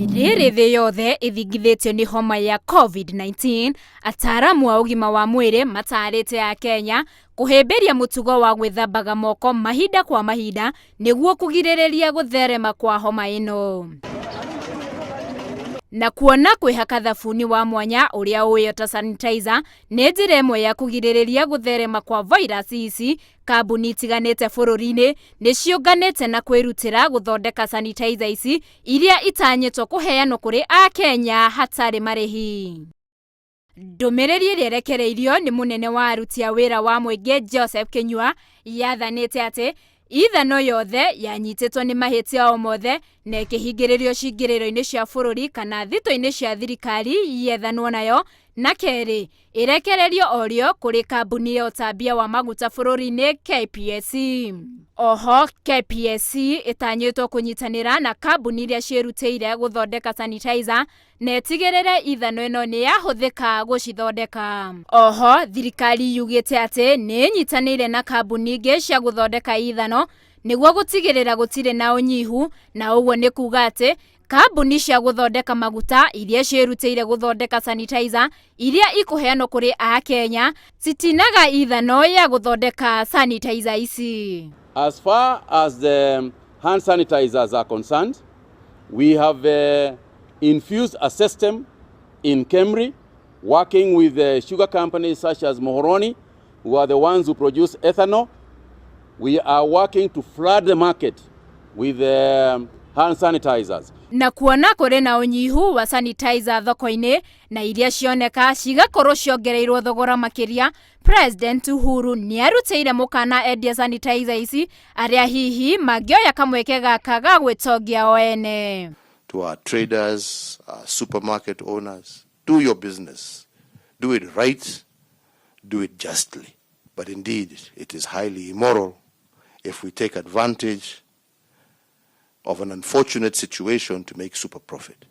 Rĩrĩ thĩ yothe ĩthingithĩtio nĩ homa ya COVID-19, ataaramu a ũgima wa mwĩrĩ matarĩte Akenya kũhĩmbĩria mũtugo wa gwĩthambaga moko mahinda kwa mahinda nĩguo kũgirĩrĩria gũtherema kwa homa ĩno. Na kuona kwĩhaka thabuni wa mwanya ũrĩa ũĩyo ta sanitizer nĩ njĩra ĩmwe ya kũgirĩrĩria gũtherema kwa vairasi ici, kambuni itiganĩte bũrũri-inĩ nĩ ciũnganĩte na kwĩrutĩra gũthondeka sanitizer ici iria itanyĩtwo kũheanwo kũrĩ Akenya hatarĩ marĩhi. Ndũmĩrĩri ĩrĩa ĩrekereirio nĩ mũnene wa aruti a wĩra wa mũingĩ Joseph Kinyua yathanĩte atĩ ithano yothe yanyitĩtwo nĩ mahĩtia o mothe na ĩkĩhingĩrĩrio cingĩrĩro-inĩ cia bũrũri kana thitũ-inĩ cia thirikari yethanwo nayo, na kerĩ ĩrekererio orĩo kũrĩ kambuni ya ũtambia wa maguta bũrũri-inĩ KPSC. Oho KPSC ĩtanyĩtwo kũnyitanĩra na kambuni iria ciĩrutĩire gũthondeka sanitizer na ĩtigĩrĩre ithano ĩno nĩ yahũthĩka gũcithondeka. Oho thirikari yugĩte atĩ nĩ ĩnyitanĩire na kambuni ingĩ cia gũthondeka ithano nĩguo gũtigĩrĩra gũtirĩ na ũnyihu, na ũguo nĩ kuga atĩ kambuni cia gũthondeka maguta iria ciĩrutĩire gũthondeka sanitizer iria ikũheanwo kũrĩ Akenya citinaga ithano ya gũthondeka sanitizer ici. As far as the hand sanitizers are concerned, we have infused a system in Kemri, working with the sugar companies such as Muhoroni, who are the ones who produce ethanol. We are working to flood the market with hand sanitizers. Na kuona kũrĩ na ũnyihu wa sanitizer thoko-inĩ na iria cioneka cigakorwo ciongereirwo thogora makĩria, President Uhuru nĩarutĩire mũkana endia sanitizer ici arĩa hihi mangĩoya kamweke gaka ga gwĩtongia o ene. To our traders, our supermarket owners, do your business. Do it right, do it justly. But indeed, it is highly immoral if we take advantage of an unfortunate situation to make super profit.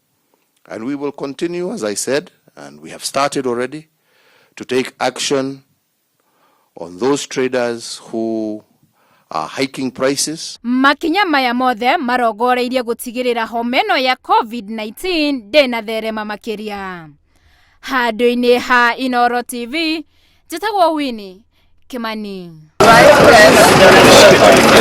And we will continue, as I said, and we have started already, to take action on those traders who are hiking prices. Makinya maya mothe marongoreirie gũtigĩrĩra homa ĩno ya COVID-19 ndĩnatherema makĩria. Handũ-inĩ ha Inooro TV, njĩtagwo Winnie Kimani.